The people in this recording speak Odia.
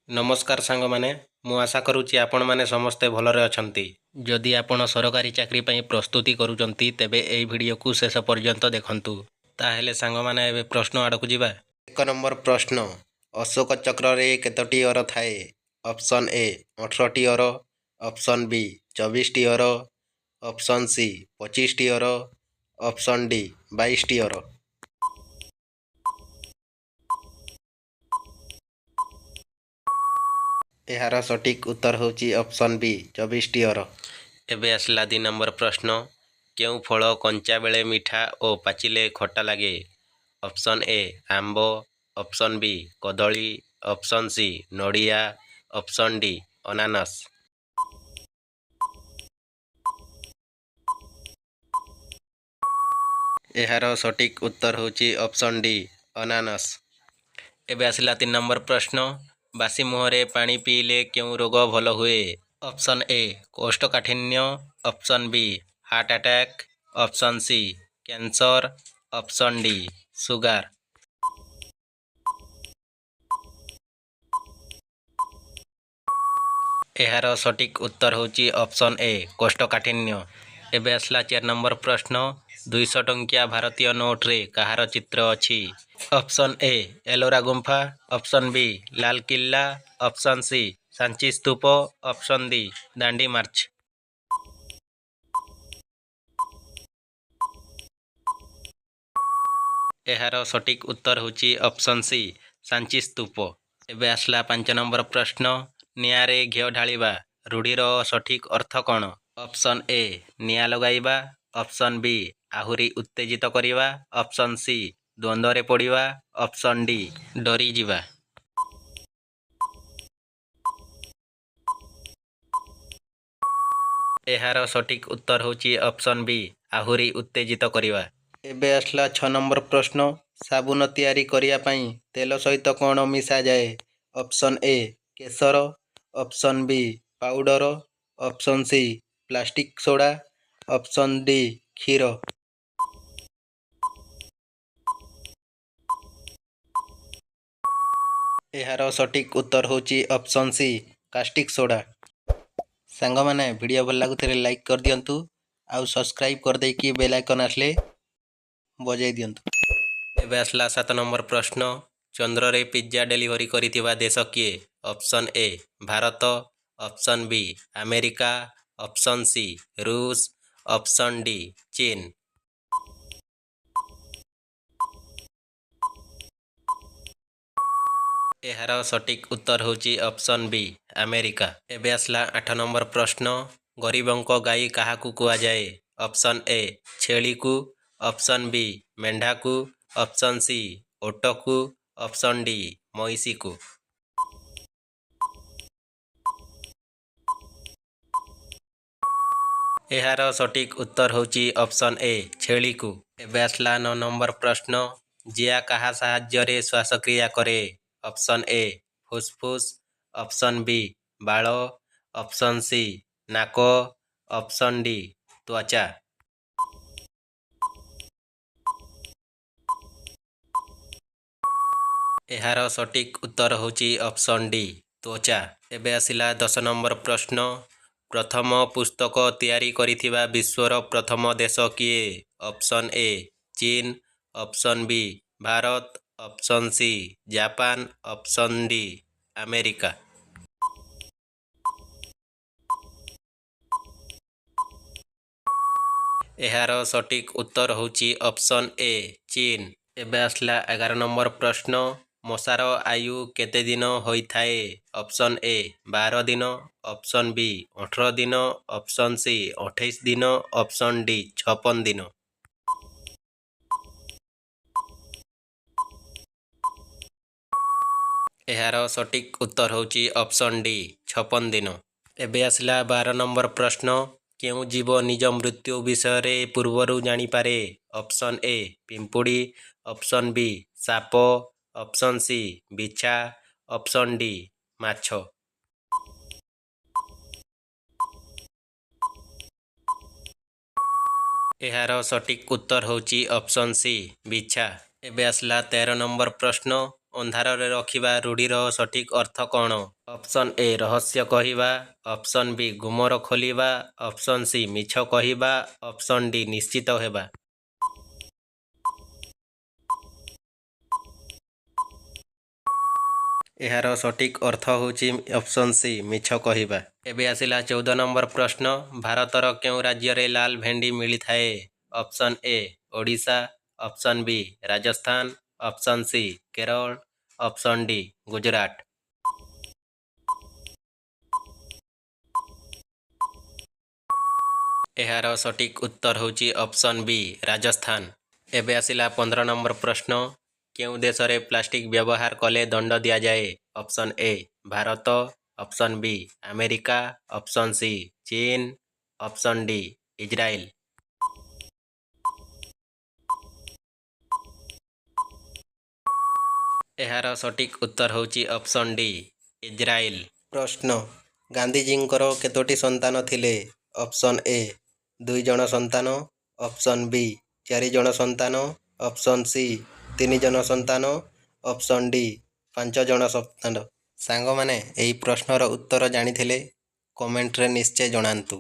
ନମସ୍କାର ସାଙ୍ଗମାନେ, ମୁଁ ଆଶା କରୁଛି ଆପଣମାନେ ସମସ୍ତେ ଭଲରେ ଅଛନ୍ତି। ଯଦି ଆପଣ ସରକାରୀ ଚାକିରି ପାଇଁ ପ୍ରସ୍ତୁତି କରୁଛନ୍ତି, ତେବେ ଏହି ଭିଡ଼ିଓକୁ ଶେଷ ପର୍ଯ୍ୟନ୍ତ ଦେଖନ୍ତୁ। ତାହେଲେ ସାଙ୍ଗମାନେ, ଏବେ ପ୍ରଶ୍ନ ଆଡ଼କୁ ଯିବା। 1 ନମ୍ବର ପ୍ରଶ୍ନ, ଅଶୋକ ଚକ୍ରରେ କେତୋଟି ଅର ଥାଏ? ଅପସନ୍ ଏ 18ଟି ଅର, ଅପସନ୍ ବି 24ଟି ଅର, ଅପସନ୍ ସି 25ଟି ଅର, ଅପସନ୍ ଡି 22ଟି ଅର। ଏହାର ସଠିକ୍ ଉତ୍ତର ହେଉଛି ଅପସନ୍ ବି 24ଟି ଅର। ଏବେ ଆସିଲା 2 ନମ୍ବର ପ୍ରଶ୍ନ, କେଉଁ ଫଳ କଞ୍ଚା ବେଳେ ମିଠା ଓ ପାଚିଲେ ଖଟା ଲାଗେ? ଅପସନ୍ ଏ ଆମ୍ବ, ଅପସନ୍ ବି କଦଳୀ, ଅପସନ୍ ସି ନଡ଼ିଆ, ଅପସନ୍ ଡି ଅନାନସ। ଏହାର ସଠିକ୍ ଉତ୍ତର ହେଉଛି ଅପସନ୍ ଡି ଅନାନସ। ଏବେ ଆସିଲା 3 ନମ୍ବର ପ୍ରଶ୍ନ, ବାସି ମୁହଁରେ ପାଣି ପିଇଲେ କେଉଁ ରୋଗ ଭଲ ହୁଏ? ଅପସନ୍ ଏ କୋଷ୍ଠକାଠିନ୍ୟ, option B heart attack, option C cancer, option D sugar. ଏହାର ସଠିକ୍ ଉତ୍ତର ହେଉଛି ଅପସନ୍ ଏ କୋଷ୍ଠକାଠିନ୍ୟ। ଏବେ ଆସିଲା 4 ନମ୍ବର ପ୍ରଶ୍ନ, 200 ଟଙ୍କିଆ ଭାରତୀୟ ନୋଟରେ କାହାର ଚିତ୍ର ଅଛି? ଅପସନ୍ ଏ ଏଲୋରା ଗୁମ୍ଫା, option B Lal Qila, option C Sanchi stupa, option D Dandi march. ଏହାର ସଠିକ୍ ଉତ୍ତର ହେଉଛି ଅପସନ୍ ସି ସାଞ୍ଚି ସ୍ତୂପ। ଏବେ ଆସିଲା 5 ନମ୍ବର ପ୍ରଶ୍ନ, ନିଆଁରେ ଘିଅ ଢାଳିବା ରୂଢ଼ିର ସଠିକ୍ ଅର୍ଥ କ'ଣ? ଅପସନ୍ ଏ ନିଆଁ ଲଗାଇବା, ଅପସନ୍ ବି ଆହୁରି ଉତ୍ତେଜିତ କରିବା, ଅପସନ୍ ସି ଦ୍ୱନ୍ଦ୍ୱରେ ପଡ଼ିବା, ଅପସନ୍ ଡି ଡରିଯିବା। ଏହାର ସଠିକ୍ ଉତ୍ତର ହେଉଛି ଅପସନ୍ ବି ଆହୁରି ଉତ୍ତେଜିତ କରିବା। ଏବେ ଆସିଲା 6 ନମ୍ବର ପ୍ରଶ୍ନ, ସାବୁନ ତିଆରି କରିବା ପାଇଁ ତେଲ ସହିତ କ'ଣ ମିଶାଯାଏ? ଅପସନ୍ ଏ କେଶର, option B powder, option C plastic soda, option D କ୍ଷୀର। ଏହାର ସଠିକ୍ ଉତ୍ତର ହେଉଛି ଅପସନ୍ ସି କାଷ୍ଟିକ୍ ସୋଡ଼ା। ସାଙ୍ଗମାନେ, ଭିଡ଼ିଓ ଭଲ ଲାଗୁଥିଲେ ଲାଇକ୍ କରିଦିଅନ୍ତୁ ଆଉ ସବସ୍କ୍ରାଇବ୍ କରିଦେଇକି ବେଲ୍ ଆଇକନ୍ ଆସିଲେ ବଜାଇ ଦିଅନ୍ତୁ। ଏବେ ଆସିଲା 7 ନମ୍ବର ପ୍ରଶ୍ନ, ଚନ୍ଦ୍ରରେ ପିଜ୍ଜା ଡେଲିଭରି କରିଥିବା ଦେଶ କିଏ? Option A Bharat, option B America, option C ରୁଷ, ଅପସନ୍ ଡି ଚୀନ। ଏହାର ସଠିକ୍ ଉତ୍ତର ହେଉଛି ଅପସନ୍ ବି ଆମେରିକା। ଏବେ ଆସିଲା 8 ନମ୍ବର ପ୍ରଶ୍ନ, ଗରିବଙ୍କ ଗାଈ କାହାକୁ କୁହାଯାଏ? ଅପସନ୍ ଏ ଛେଳିକୁ, ଅପସନ୍ ବି ମେଣ୍ଢାକୁ, ଅପସନ୍ ସି ଓଟକୁ, ଅପସନ୍ ଡି ମଇଁଷିକୁ। ଏହାର ସଠିକ୍ ଉତ୍ତର ହେଉଛି ଅପସନ୍ ଏ ଛେଳିକୁ। ଏବେ ଆସିଲା 9 ନମ୍ବର ପ୍ରଶ୍ନ, ଜିଆ କାହା ସାହାଯ୍ୟରେ ଶ୍ୱାସକ୍ରିୟା କରେ? ଅପସନ୍ ଏ ଫୁସଫୁସ, ଅପସନ୍ ବି ବାଳ, ଅପସନ୍ ସି ନାକ, ଅପସନ୍ ଡି ତ୍ୱଚା। ଏହାର ସଠିକ୍ ଉତ୍ତର ହେଉଛି ଅପସନ୍ ଡି ତ୍ୱଚା। ଏବେ ଆସିଲା 10 ନମ୍ବର ପ୍ରଶ୍ନ, ପ୍ରଥମ ପୁସ୍ତକ ତିଆରି କରିଥିବା ବିଶ୍ୱର ପ୍ରଥମ ଦେଶ କିଏ? ଅପସନ୍ ଏ ଚୀନ, option B Bharat, option C Japan, option D America. ଏହାର ସଠିକ୍ ଉତ୍ତର ହେଉଛି ଅପସନ୍ ଏ ଚୀନ। ଏବେ ଆସିଲା 11 ନମ୍ବର ପ୍ରଶ୍ନ, ମଶାର ଆୟୁ କେତେ ଦିନ ହୋଇଥାଏ? ଅପସନ୍ ଏ 12 ଦିନ, ଅପସନ୍ ବି 18 ଦିନ, ଅପସନ୍ ସି 28 ଦିନ, ଅପସନ୍ ଡି 56 ଦିନ। ଏହାର ସଠିକ୍ ଉତ୍ତର ହେଉଛି ଅପସନ୍ ଡି 56 ଦିନ। ଏବେ ଆସିଲା 12 ନମ୍ବର ପ୍ରଶ୍ନ, କେଉଁ ଜୀବ ନିଜ ମୃତ୍ୟୁ ବିଷୟରେ ପୂର୍ବରୁ ଜାଣିପାରେ? ଅପସନ୍ ଏ ପିମ୍ପୁଡ଼ି, ଅପସନ୍ ବି ସାପ, ଅପସନ୍ ସି ବିଛା, ଅପସନ୍ ଡି ମାଛ। ଏହାର ସଠିକ୍ ଉତ୍ତର ହେଉଛି ଅପସନ୍ ସି ବିଛା। ଏବେ ଆସିଲା 13 ନମ୍ବର ପ୍ରଶ୍ନ, ଅନ୍ଧାରରେ ରଖିବା ରୂଢ଼ିର ସଠିକ୍ ଅର୍ଥ କ'ଣ? ଅପସନ୍ ଏ ରହସ୍ୟ କହିବା, ଅପସନ୍ ବି ଗୁମର ଖୋଲିବା, ଅପସନ୍ ସି ମିଛ କହିବା, ଅପସନ୍ ଡି ନିଶ୍ଚିତ ହେବା। ଏହାର ସଠିକ୍ ଅର୍ଥ ହେଉଛି ଅପସନ୍ ସି ମିଛ କହିବା। ଏବେ ଆସିଲା 14 ନମ୍ବର ପ୍ରଶ୍ନ। ଭାରତର କେଉଁ ରାଜ୍ୟରେ ଲାଲ ଭେଣ୍ଡି ମିଳିଥାଏ? Option A Odisha, option B Rajasthan, option C Kerala, option D Gujarat. ଏହାର ସଠିକ୍ ଉତ୍ତର ହେଉଛି ଅପସନ୍ ବି ରାଜସ୍ଥାନ। ଏବେ ଆସିଲା 15 ନମ୍ବର ପ୍ରଶ୍ନ। କେଉଁ ଦେଶରେ ପ୍ଲାଷ୍ଟିକ୍ ବ୍ୟବହାର କଲେ ଦଣ୍ଡ ଦିଆଯାଏ? Option A Bharat, option B America, option C ଚୀନ, ଅପସନ୍ ଡି ଇଜ୍ରାଏଲ। ଏହାର ସଠିକ୍ ଉତ୍ତର ହେଉଛି ଅପସନ୍ ଡି ଇଜ୍ରାଏଲ। ପ୍ରଶ୍ନ, ଗାନ୍ଧିଜୀଙ୍କର କେତୋଟି ସନ୍ତାନ ଥିଲେ? ଅପସନ୍ ଏ ଦୁଇ ଜଣ ସନ୍ତାନ, ଅପସନ୍ ବି ଚାରି ଜଣ ସନ୍ତାନ, ଅପସନ୍ ସି ତିନି ଜଣ ସନ୍ତାନ, ଅପସନ୍ ଡି ପାଞ୍ଚ ଜଣ ସନ୍ତାନ। ସାଙ୍ଗମାନେ, ଏହି ପ୍ରଶ୍ନର ଉତ୍ତର ଜାଣିଥିଲେ କମେଣ୍ଟରେ ନିଶ୍ଚୟ ଜଣାନ୍ତୁ।